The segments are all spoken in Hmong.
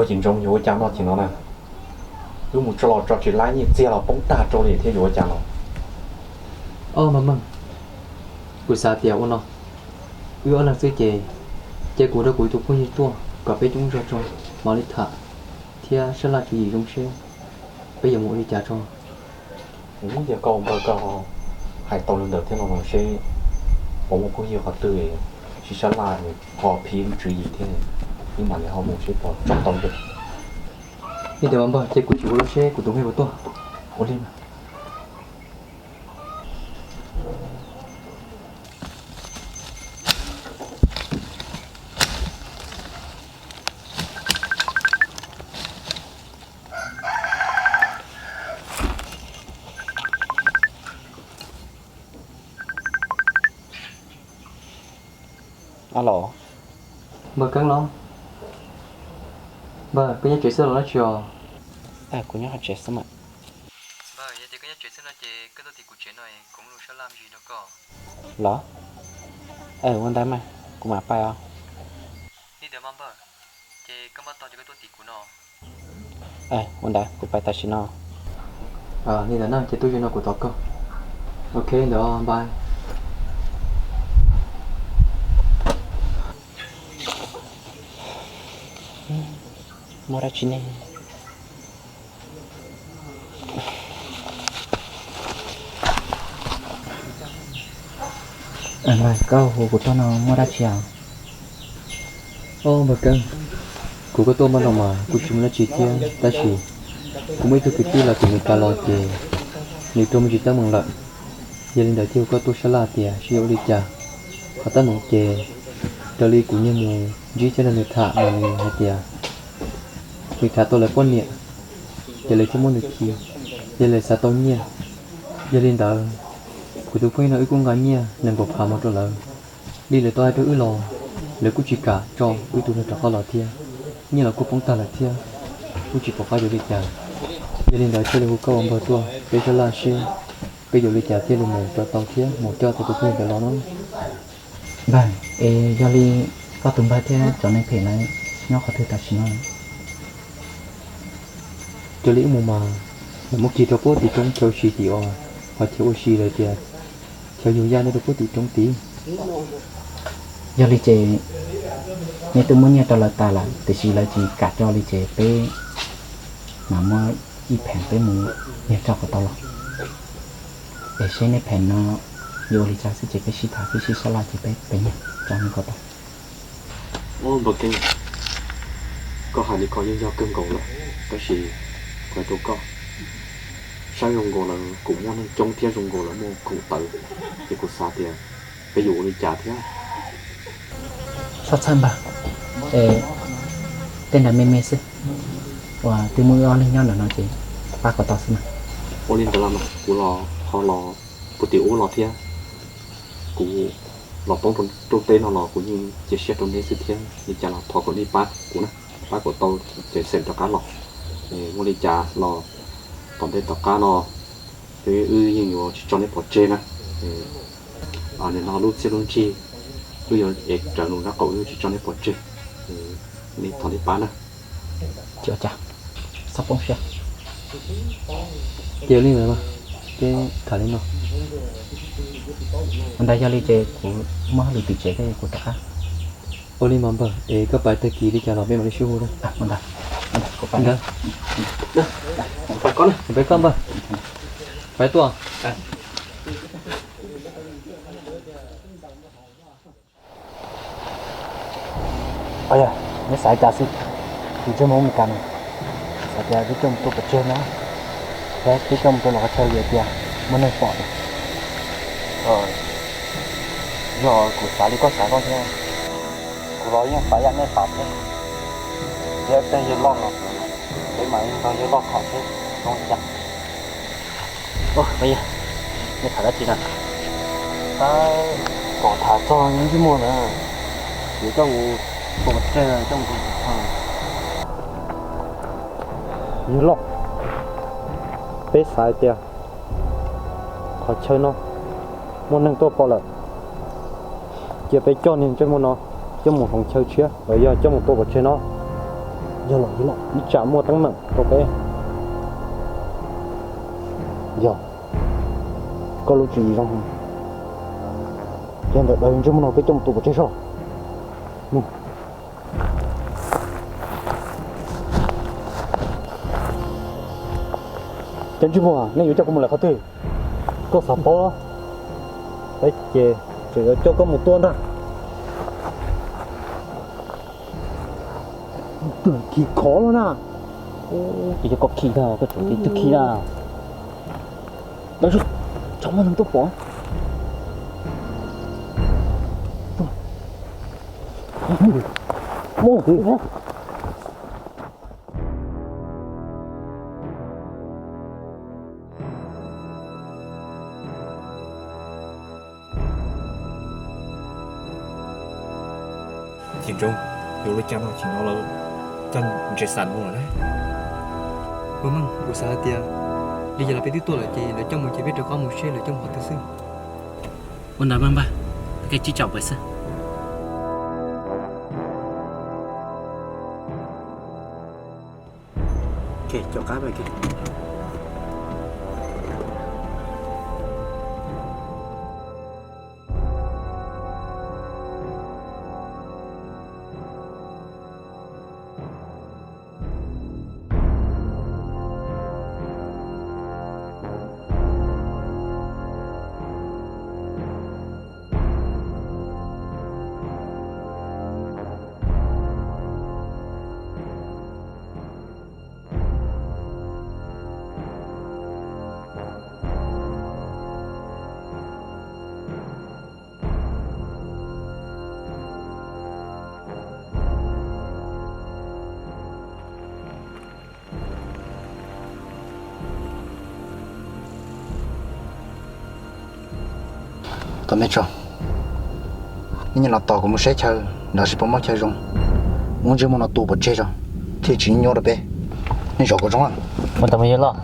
Ces Ntsoov, yuav ua cas no ces no na? Wb mus tso los tso tsis laib, nyiaj txiag los poob tag rau li thiab, yuav ua cas no? Os, Mas Meej, kuv xav tias ua no, wb ob leeg xwb ces cia kuv nrog kuv tus phooj ywg tuaj kom peb coob zog tso, mam li tham thiab sab laj tswv yim zoo seb peb yuav mus ua li cas tso. Yog koj ua npawg koj hais tau li ntawd thiab no los seb puas muaj phooj ywg qhov twg sib sab laj ho phiv lub tswv yim thiab, wb mam li ho mus seb puas tso tau li. Li ntawd mas npawg, ces kuv tsis ua lawm seb kuv tus phooj ywg puas tuaj. Ua li mas. Alo. Npawg Keeb los? Npawg, koj nyob tsev xwb los dab tsi os? Kuv nyob hauv tsev xwb mas. Npawg, yog tias koj nyob tsev xwb no ces koj tuaj tim kuv tsev no kuv muaj lus sab laj me ntsis rau koj. Los? Ua ntawd mas kuv mam pais os. Li ntawd mas npawg, ces koj npaj tau ces koj tuaj tim kuv no. Ua ntawd kuv pais tam sim no. Li ntawd na, ces tuaj ze no kuv tos koj. Ok, li ntawd npawg. Muaj dab tsi ne? Koj hu kuv tuaj no muaj dab tsi os? Os, npawg Keeb, kuv koj tuaj mas no mas kuj tsis muaj dab tsi thiab, tab sis kuv muaj ib tug kwv tij los tim Meskas los ces nws raug me ntsis teeb meem lawm. Yog li ntawd thiaj hu koj tuaj sab laj tias seb yuav ua li cas. Qhov teeb meem ces raws li kuv nyiag mus ntsib thiab nrog nws tham mas nws hais tias nws tham tau lawv poj niam, ces lawv thiaj muab nws khi, yog lawv xav tau nyiaj. Yog li ntawd, kuv tus phooj ywg no wb kuj nqa nyiaj nees nkaum phav mus rau lawv. Li lawv tau hais rau wb los lawv kuj tsis kam tso wb tus ntawd rov qab los thiab. Nyiaj los kuj poob tag lawm thiab, kuj tsis pom qab yuav li cas. Yog li ntawd thiaj li hu koj ua npawg tuaj peb sab laj seb peb yuav li cas thiaj li mus tau thiab mus coj tau tus phooj ywg ntawd los no. Npawg, es yog li koj tus npawg thiab cov neeg phem lawv nyob qhov twg tam sim no? Raws li wb mus mas lawv muab khi rau puag tim roob chaw ua si tim uas ho chaw ua si lawm tias chaw yug yaj nyob rau puag tim roob tid. Yog li ces neb twb muab nyiaj rau lawv tas lawm tiam sis lawv tsis kam tso li ces peb mam muab ib pheem peb mus nyiag tso kom tau los. Es seb neb pheem no yuav ua li cas xwb ces peb sib tham peb sib sab laj ces peb pem nyiag tso neb kom tau. Npawg Keeb, koj hais li ko yeej yog kawg nkaus lawm, tab sis kuv hais rau koj, saib zoo nkaus lawv kuj muaj neeg coob thiab zoo nkaus lawv muaj khoom tawv, ces kuv xav tias peb yuav ua li cas thiab. Txhob txhawj npawg, es tej ntawd me me xwb, uas twb muaj wb ob leeg nyob ntawm no ces pab kom tau xwb mas. Ua li ntawd los mas kuv los ho los puag tim ub los thiab, kuv los poob rau teb no los kuv yeej cia siab rau neb xwb thiab, li cas los thov kom nej pab kuv na, pab kom tau ces xam rov qab los. Muaj li cas los tom ntej tom qab no wb yeej yuav tsis tso neb pov tseg na. Nim no lub txiaj lub ntsig wb yuav ev rawv nws na, kom wb tsis tso neb pov tseg, nej thov nej pab na. Tsis ua cas, txhob poob siab. Ces li ntawd mas peb tham li no. Ua ntawd yog li ces kuv muab hauj lwm tim tsev thiab kuv rov qab. Ua li mas npawg, es koj pais tag kis li cas los peb mam li sib hu na. Pais koj npawg, pais tuaj. Yog neb xav cas xwb, tus ntsej muag Meskas no xav tias peb coj mus tua pov tseg no, thiab peb coj mus rau lawv qhov chaw vim tias muaj neeg pom. Yog kuv xav li koj xav koj thiab, kuv los yeej xav yam nej xav thiab. Thiab tej yawg loj no, peb mam li nrog yawg loj tham seb zoo li cas. Nej tham dab tsi na? Tab, kom tham txog ntsej muag na, yuav coj mus tua pov tseg, coj mus tua pov tseg. Yawg loj, peb xav tias qhov chaw no muaj neeg tuaj pom lawm, cia peb coj niag ntsej muag no coj mus hloov chaw tshiab los yog coj mus tua pov tseg no. Yog los ib tsam muaj teeb meem rau peb. Yog koj lub tswv yim zoo, yog ntawm daws ntsej muag no peb coj mus tua pov tseg soj. Cov ntsej muag, nej yuav coj kuv mus lawm qhov twg? Koj xav paub los? Ces tseem yuav coj koj mus tua ntag. Twb khi khov los na. Ces yog koj khi ntag, koj tseem khi twb khi na. Tau, tso muab neeg tuaj pom. Chim Ntsoov, yuav lub caij no chim no lawm, coj ntses xam mus lawm na. Ua meej, kuv xav hais tias li cas los peb twb tuaj lawm ces lawv coj mus ces peb rov qab mus seb lawv coj mus qhov twg xwb. Ua ntawd mas npawg, koj cia li caum peb xwb. Tom me tso, nej nyiam los tos kuv mus saib chaw nrad seb puas muaj chaw zoo, muab ntsej muag no tua pov tseg tso, thiaj tsis nyuaj rau peb. Nej zov kom zoo. Ua ntawd mas yawg loj.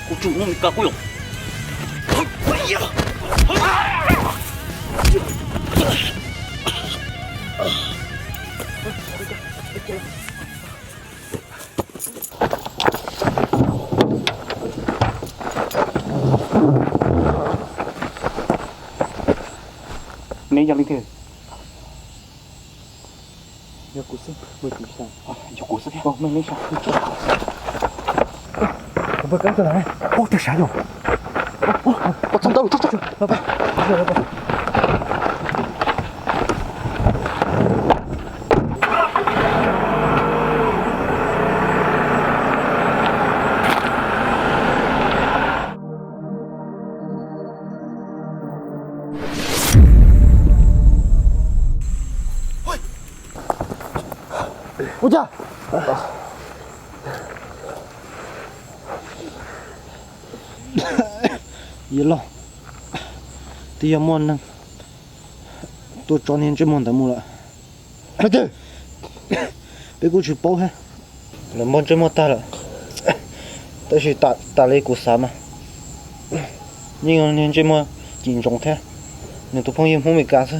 Kuv tsum muaj ka kuj yog. Neb yog leej twg? Yog kuv xwb, yog kuv xwb thiab. Ua, tej sav yog. Ua cas? Yawg loj, twb yog muaj neeg tuaj tso niag ntsej muag ntawd mus lawm. Peb kuj tsis paub thiab. Lawv npog ntsej muag tag lawm, tab sis tas li kuv xav mas yeej yog niag ntsej muag cim ntsoov thiab, nws tus phooj ywg Hmoob Meskas xwb.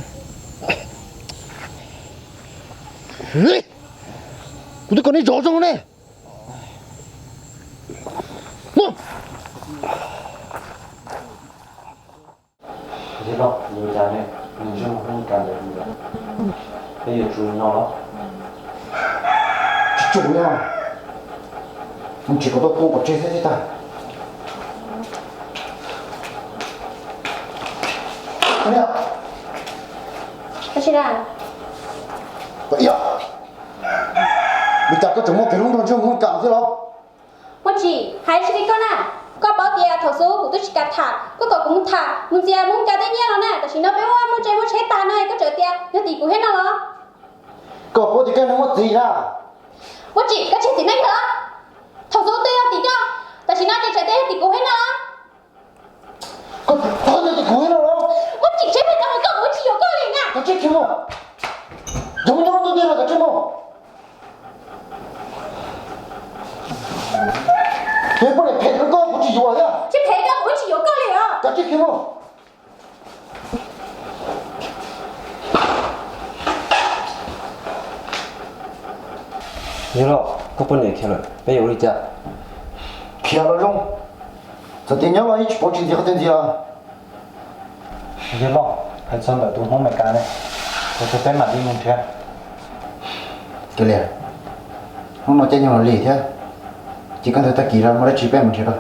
Kuv twb kom nej zov zoo ne. Yawg loj, yuav cas ne? Nws ntsej muag Hmoob Meskas ntawd, peb yuav tsum no los? Tsis tsum no, mus nrhiav kom tau pom tseg thiab tsis tag. Ua cas koj tseem muaj kev hlub nrog ntsej muag Hmoob Meskas thiab los? Muaj tsis, hais tsis li koj na. Koj paub tias thaum xub kuv twb tsis kam tham, koj kom kuv mus tham mus ntxias Hmoob Meskas tej nyiaj los na, tam sim no peb ua muaj tsev muaj tsheb tag no koj tseem tias yog tim kuv thiab no los? Koj paub tias koj neeg muaj txiv na. Muaj tsis, koj tseg txiv neej yog los? Thaum xub twb yog tim koj, tam sim no ces tseem tias yog tim kuv thiab no los? Koj txhob tias tim kuv thiab no los? Muaj tsis, tsev phem tau koj, kuv tsis yuav koj li na. Koj tseg kiag mus. Yog muaj nyob tus tiag los koj tseg mus. Yog poj niam phem rau koj kuv tsis yuav thiab. Tsis phem koj kuv tsis yuav koj li os. Koj tseg kiag mus. Yawg loj, koj poj niam khiav lawm, peb yuav ua li cas? Khiav los zoo, txawm tias nyob los yeej tsis paub tsis ntxiv qhov twg ntxiv los. Yawg loj, hais txog ntawm tus Hmoob Meskas ne, ua rau peb mam li mus nrhiav. Kawg li, hnub no caij nyoog los lig thiab, ces koj ntawd tag kis los muaj dab tsi peb mus nrhiav rau.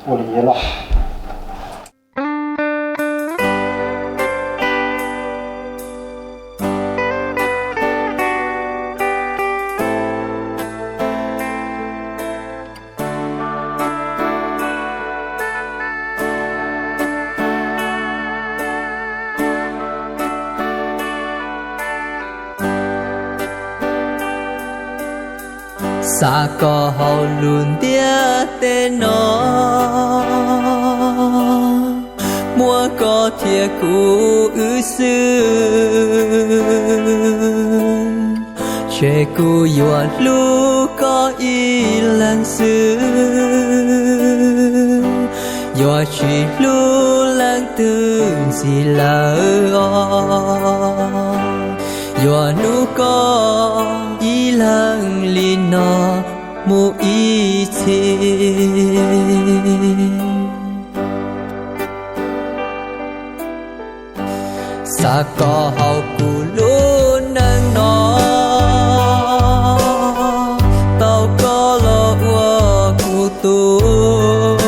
Ua li yawg loj. Xav koj hauv lub ntiaj teb no, muaj koj thiab kuv wb xwb. Ces kuv yuav hlub koj ib leeg xwb, yuav tsis hlub leej twg ntxiv lawm os. Yuav hlub koj ib leeg li no mus ib txhis. Xav koj hauv kuv lub neej no, tau koj los ua kuv tug.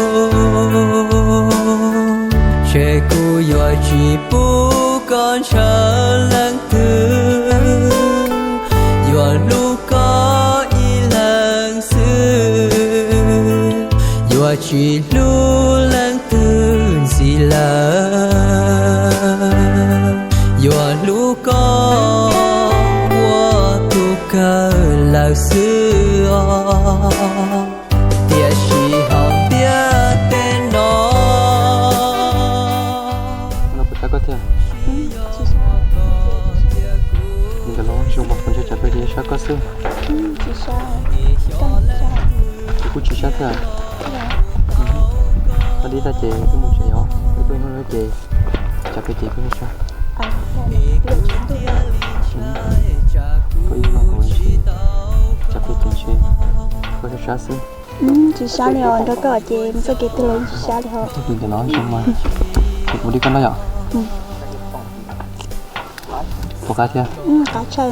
Ces kuv yuav tsis pub koj ntshaw leej twg, yuav hlub koj ib leeg xwb, yuav tsis hlub leej twg ntxiv lawm. Yuav hlub koj ua tus kawg lawm xwb os. Tiam sis hauv ntiaj teb no, no puas sab koj thiab? Nkawd los zoo mas kuv ntshe tsam peb ces sab koj xwb. Ces kuj tsis sab thiab. Koj dib tag ces wb mus tsev os, wb tuaj ib hnub ces tsam peb ces koj sab. Koj ib hnub kuv tsam peb ces ntshe koj sab sab xwb. Tsis sab li os, nrog koj ces mus txoj kev twg los tsis sab li ho. Txoj kev ntawm no zoo mas, ces kuv dib koj noj yom. Puas qab thiab? Qab tshaj.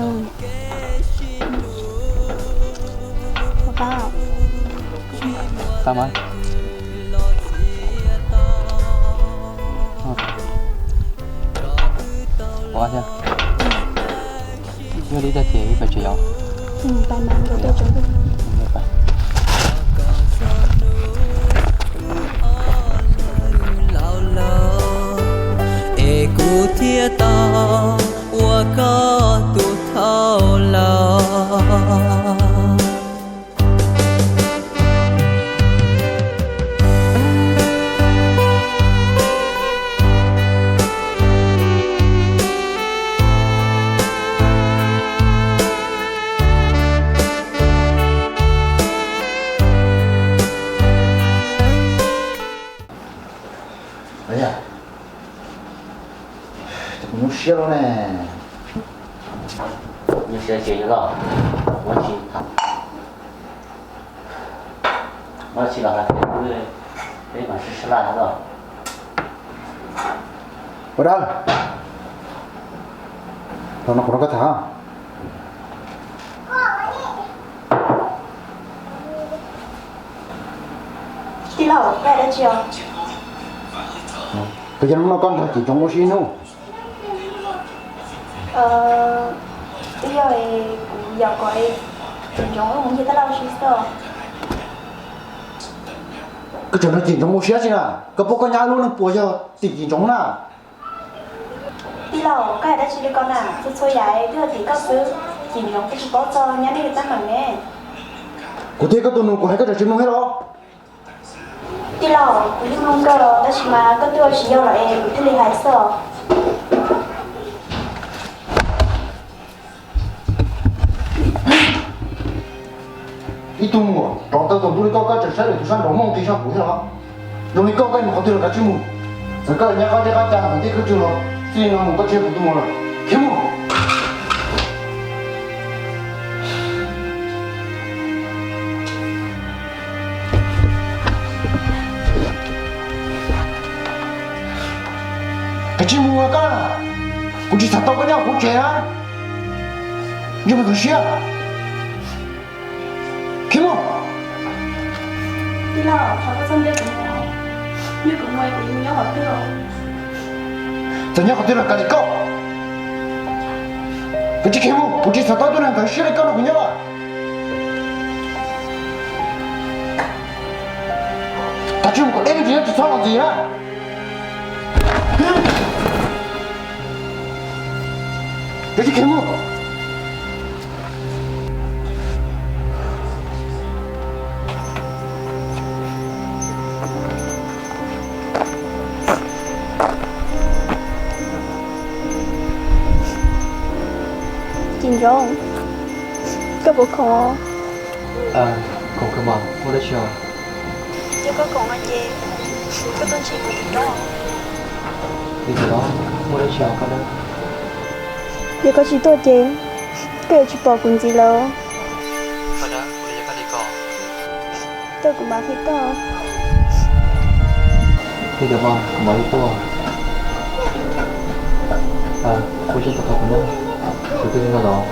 Qab mas. Puas qab thiab? Yog li tag ces wb pais tsev os. Es kuv thiaj tau ua koj tus thauj laug. Kuv nyuaj siab lawm ne. Nyuaj siab ces yog los, muab tsis tham, muab tsis los hais tias peb mas sib sab laj los. Ua dab, los no kuv rov qab tham. Tij laug, koj hais dab tsi os? Puas yog hnub no koj nrog Cim Ntsoov ua si ib hnub? Twb yog kuv yaum kom Cim Ntsoov wb mus nyiag tab laj ua si xwb. Koj tseem nrog Cim Ntsoov ua si dab tsi na? Koj paub koj nyab lub neej puas yog tim Cim Ntsoov na? Tij laug, koj hais dab tsi li ko na? Txhua txhua yam twb yog tim koj xwb. Cim Ntsoov twb tsis paub txog nyab nej tab meem ne. Kuv thiab koj tus nus kuv hais koj tseem tsis mloog thiab los? Tij laug, kuv yeej mloog koj los tab sis mas koj twb ua tsis yog lawm es kuv thiaj li hais xwb os. Ib tug muam rov tau tus ntuj li koj, koj tseem saib lwm tus sab nraud muaj nqis zog kuv thiab los? Zoo li koj, koj mus qhov twg los kav tsij mus. Txawm koj nyab qab zej qab ca mus tej khaub ncaws los xij li no mus koj tsis yog kuv tus muam lawm. Khiav mus! Kav tsij mus koj, kuv tsis xav tau koj nyob kuv tsev na. Ntsej muag khav siab. Khiav mus! Tij laug, thov koj txhob ntiab kuv mus, ntiab kuv mus kuv yuav nyob qhov twg? Txawm nyob qhov twg los kav liam koj. Koj tsis khiav mus, kuv tsis xav tau tus neeg khav siab li koj nrog kuv nyob. Kav tsij mus kom deb me ntsis, tsis txhob los ntxiv na. Koj tsis khiav mus. Cim Ntsoov, koj puas khoom? Khoom kawg mas, muaj dab tsi os? Yog koj khoom no ces koj tuaj ntshis kuv tim roob. Li ntawd los muaj dab tsi os Paj Dawb? Yog koj tsis tuaj ces koj yuav tsis pom kuv ntxiv lawm. Paj Dawb, ua li yog koj li ko, tuaj kuv mam qhia koj. Li ntawd mas kuv mam li tuaj. Kuv tseem tos tos kuv na, kuv twb li no los.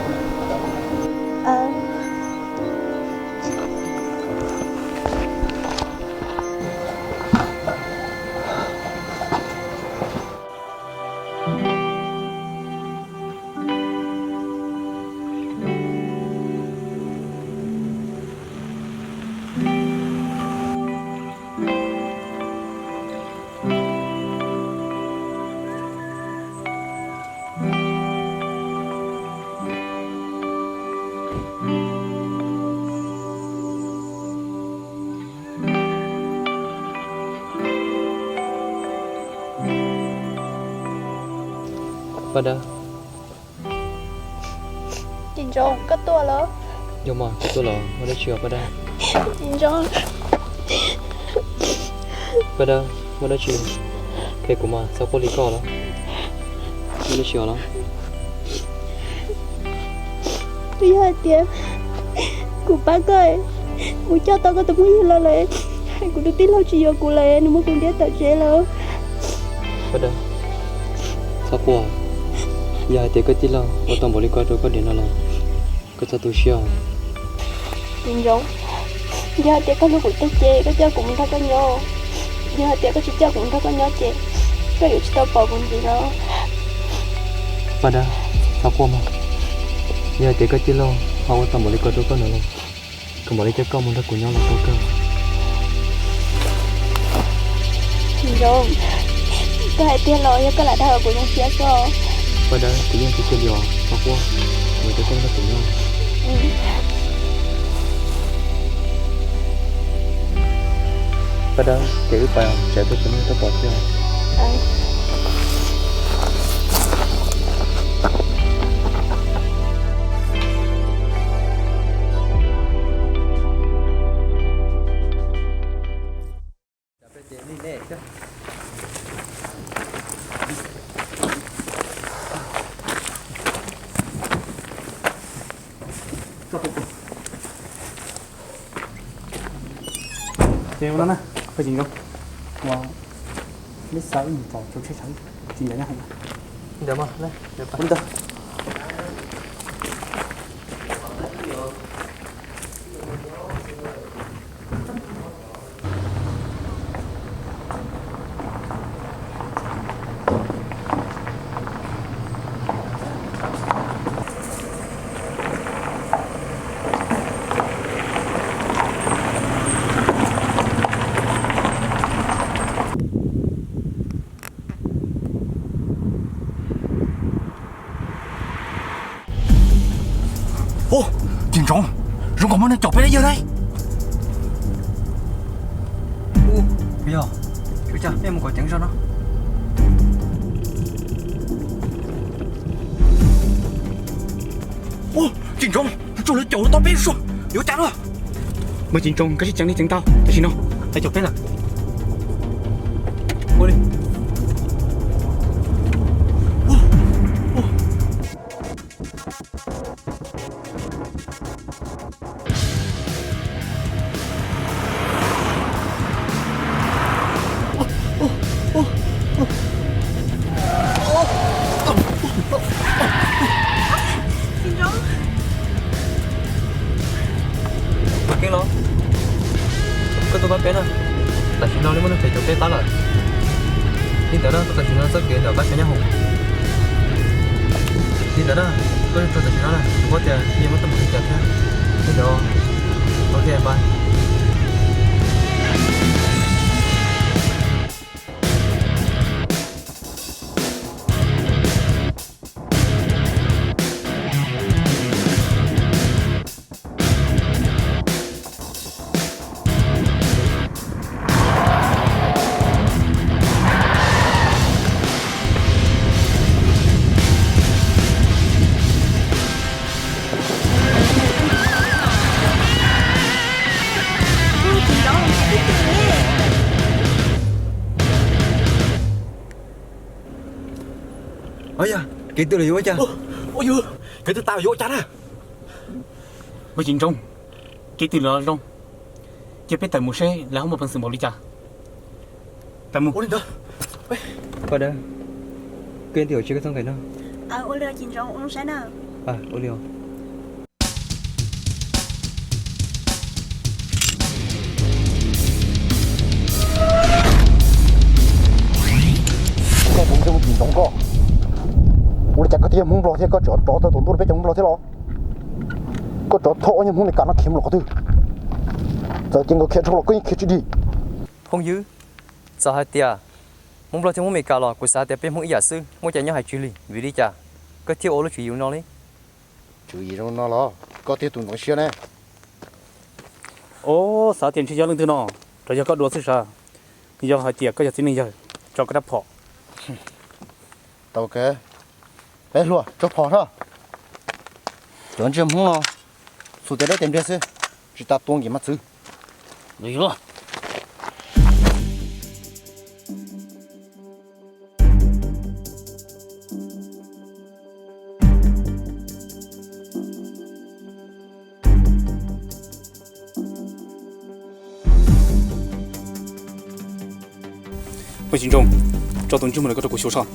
Paj Dawb. Cim Ntsoov, koj tuaj los? Yog mas, kuv tuaj los, muaj dab tsi os Paj Dawb? Cim Ntsoov. Paj Dawb, muaj dab tsi? Qhia kuv mas, txhob quaj li koj los. Muaj dab tsi os los? Twb yog hais tias kuv pab koj mus coj tau koj tus phooj ywg los lawm, kuv tus tij laug tsis yuav kuv lawm, nws muab kuv ntiab tawm tsev lawm. Paj Dawb, txhob quaj. Yog hais tias koj tij laug ua tau npaum li ko rau koj niam no los, koj txhob tu siab. Cim Ntsoov, yog hais tias koj hlub kuv tiag ces koj coj kuv mus nrog koj nyob. Yog hais tias koj tsis coj kuv mus nrog koj nyob ces koj yuav tsis tau pom kuv ntxiv no. Paj Dawb, txhob quaj mog. Yog hais tias koj tij laug ho ua tau npaum li ko rau koj no los, kuv mam li coj koj mus nrog kuv nyob los tau kawg. Cim Ntsoov, koj hais tiag los yog koj lam dag kuv zoo siab xwb? Paj Dawb, kuv yeej tsis cia li os, txhob quaj, kuv mam coj koj mus nrog kuv nyob. Paj Dawb, ces wb pais, tsam tuaj tsis muaj neeg tuaj pom thiab. Ua no na, peb tsis zoo, ua neb xav ib mus tos rau tsheb sawv tsis ncav nyob heev. Ntawd mas, ntawd. Ub, tsis ntsoov, zoo nkaus muaj neeg caum peb lawm yawg lauj. Ub, yog, ua cas peb mus kom ceev zog no. Ub, tsis ntsoov, tsuas lawv caum lawv tos peb suab, yuav cas no. Maj Ceev Ntsoo, koj sib ceev li ceev tau, tam sim no lawv caum peb lawm. Ua li. Tsis ntsoov. Keeb los, koj tuaj pab peb na. Tam sim no li muaj neeg phem caum peb pab lawm. Li ntawd na, koj tam sim no txoj kev ntawm qab tsev nyob hoom. Li ntawd na, koj tsuag tam sim no na, kuv paub tias nej muab tuaj mus li cas thiab. Li ntawd, ok, bye. Ua yog kev twg los yuav ua cas? Ua yog kev twg tas los yuav ua cas na? Maj Ceev Ntsoo, kev twg los zoo, cia peb tawm mus seb lawv ho muaj peev xwm npaum li cas. Tawm mus. Ua li ntawd. Paj Dawb, koj nti hauv tsev koj txhob nqes no. Ua li os Ceev Ntsoo, ua zoo saib na. Ua li os. Koj tus ntsej muag tsis ntsoov koj, ua li cas koj thiaj yog Hmoob Nplog thiab koj tseem rov tau tus ntuj rau peb cov Hmoob Nplog thiab los? Koj rov thauj ob niag Hmoob Meskas no khiav mus los qhov twg? Txawm tias nkawd khiav dhau los koj yeej khiav tsis dim. Phooj ywg, txawm hais tias Hmoob Nplog thiab Hmoob Meskas los kuv xav tias peb Hmoob ib yam xwb, muaj cai nyob hais tswv li. Vim li cas koj thiaj ua lub tswv yim no li? Tswv yim zoo no los koj thiaj tus ntxoov siab ne. Os, xav tias ntshe yog leej twg no, rau yog koj dua xwb sav. Yog hais tias koj yog txiv neej yawg, tso koj rab phom. Tau kawg. Peb hluas, tso phom hlo. Cov ntsej Hmoob no, xus tias dawb tes npliag xwb, tsis tas tua nkim maj txwv. Maj Ceev Ntsoo, tso tus ntsej muag ntawd koj rau kuv xyuas soj.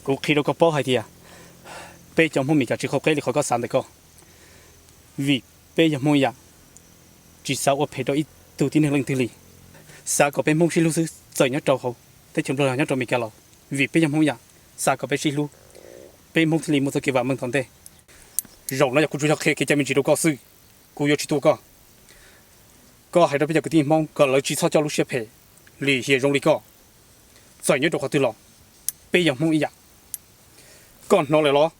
Kuv qhia rau koj paub hais tias peb cov Hmoob Meskas tsis qaum qeb li qhov koj xav ntawm koj, vim peb yog Hmoob ib yam, tsis xav ua phem rau ib tug tib neeg leej twg li. Xav kom peb Hmoob sib hlub xwb, txawm nyob rau hauv teb chaws Nplog los nyob rau Meskas los, vim peb yog Hmoob ib yam, xav kom peb sib hlub, peb Hmoob thiaj li muaj txoj kev vam meej tom ntej. Zaum no yog kuv tsuas yog qhia kev cai me ntsis rau koj xwb, kuv yuav tsis tua koj. Koj hais rau peb cov kwv tij Hmoob kom lawv tsis txhob coj lub siab phem, lim hiam zoo li koj. Txawm nyob rau qhov twg los, peb yog Hmoob ib yam. Koj hnov lawm los?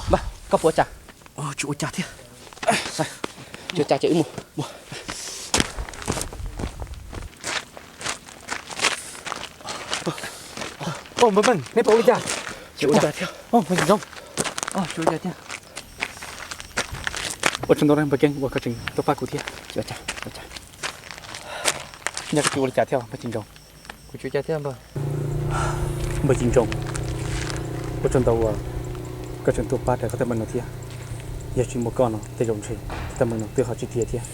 Npawg, koj puas ua cas? Tsis ua cas thiab. Tsis ua cas ces wb mus. Npawg Meej, neb puas ua li cas? Tsis ua cas thiab. Npawg Tsis Ntsoov, tsis ua cas thiab. Ua tsaug ntau Npawg Keeb uas koj tseem tuaj pab kuv thiab. Tsis ua cas, tsis ua cas. Nyob koj tsis ua li cas thiab Npawg Tsis Ntsoov? Kuv tsis ua cas thiab npawg. Npawg Tsis Ntsoov, ua tsaug ntau uas koj tseem tuaj pab rawv qhov teeb meem no thiab. Yog tsis muaj koj no tej zaum ntshe qhov teeb meem no twb ho tsis tiav thiab.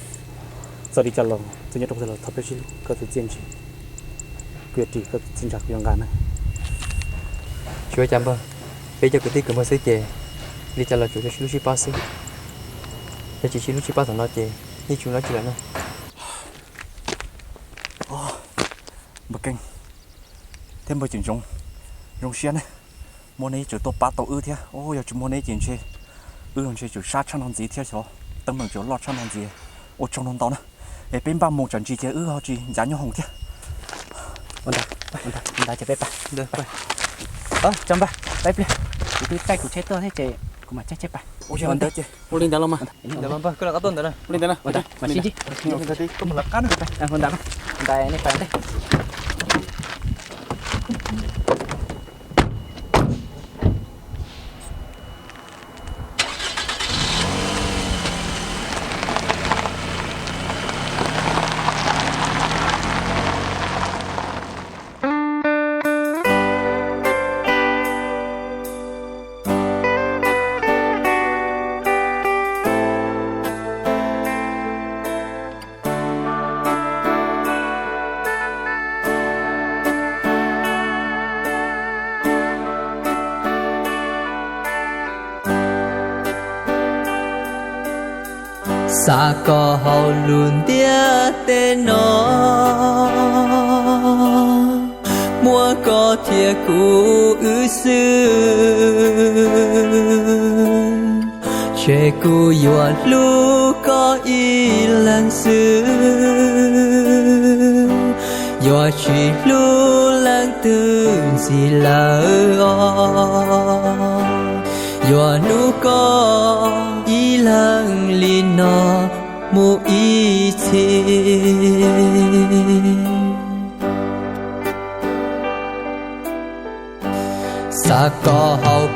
Txawm li cas los txawm nyob rau qhov twg los thov peb sib hlub, koj tus txiaj ntsig kuv yuav ris, koj tus txiaj ntsig kuv yuav nqa na. Tsis ua cas npawg, peb cov kwv tij kwv npawg xwb ces li cas los tsuas yog sib hlub sib pab xwb. Yog tsis sib hlub sib pab thaum no ces yeej tsis muaj dab tsi lawm na. Npawg Keeb thiab npawg Tsis Ntsoov, zoo siab ne, muaj neb tseem tuaj pab tau wb thiab. Yog tsis muaj neb ces ntshe wb los ntshe tseem sab tshaj no ntxiv thiab xyov, teeb meem tseem loj tshaj no ntxiv. Ua tsaug ntau ntau na, es peb npaj mus tsam ntsis ces wb ho tsis ncav nyob hoom thiab. Ua ntawd, ua ntawd ces peb pab. Tso npawg, pab ib pliag, kuv twb caij kuv tsheb tuaj thiab ces kuv mam caij tsheb pab. Ua li ntawd los mas. Ua li ntawd na. Ua li ntawd na. Ua ntawd, nej pab ntej. Xav kom hauv lub ntiaj teb no muaj koj thiab kuv wb xwb, ces kuv yuav hlub koj ib leeg xwb, yuav tsis hlub leej twg ntxiv lawm os. Yuav hlub koj ib leeg li no mus ib txhis. Xav kom hauv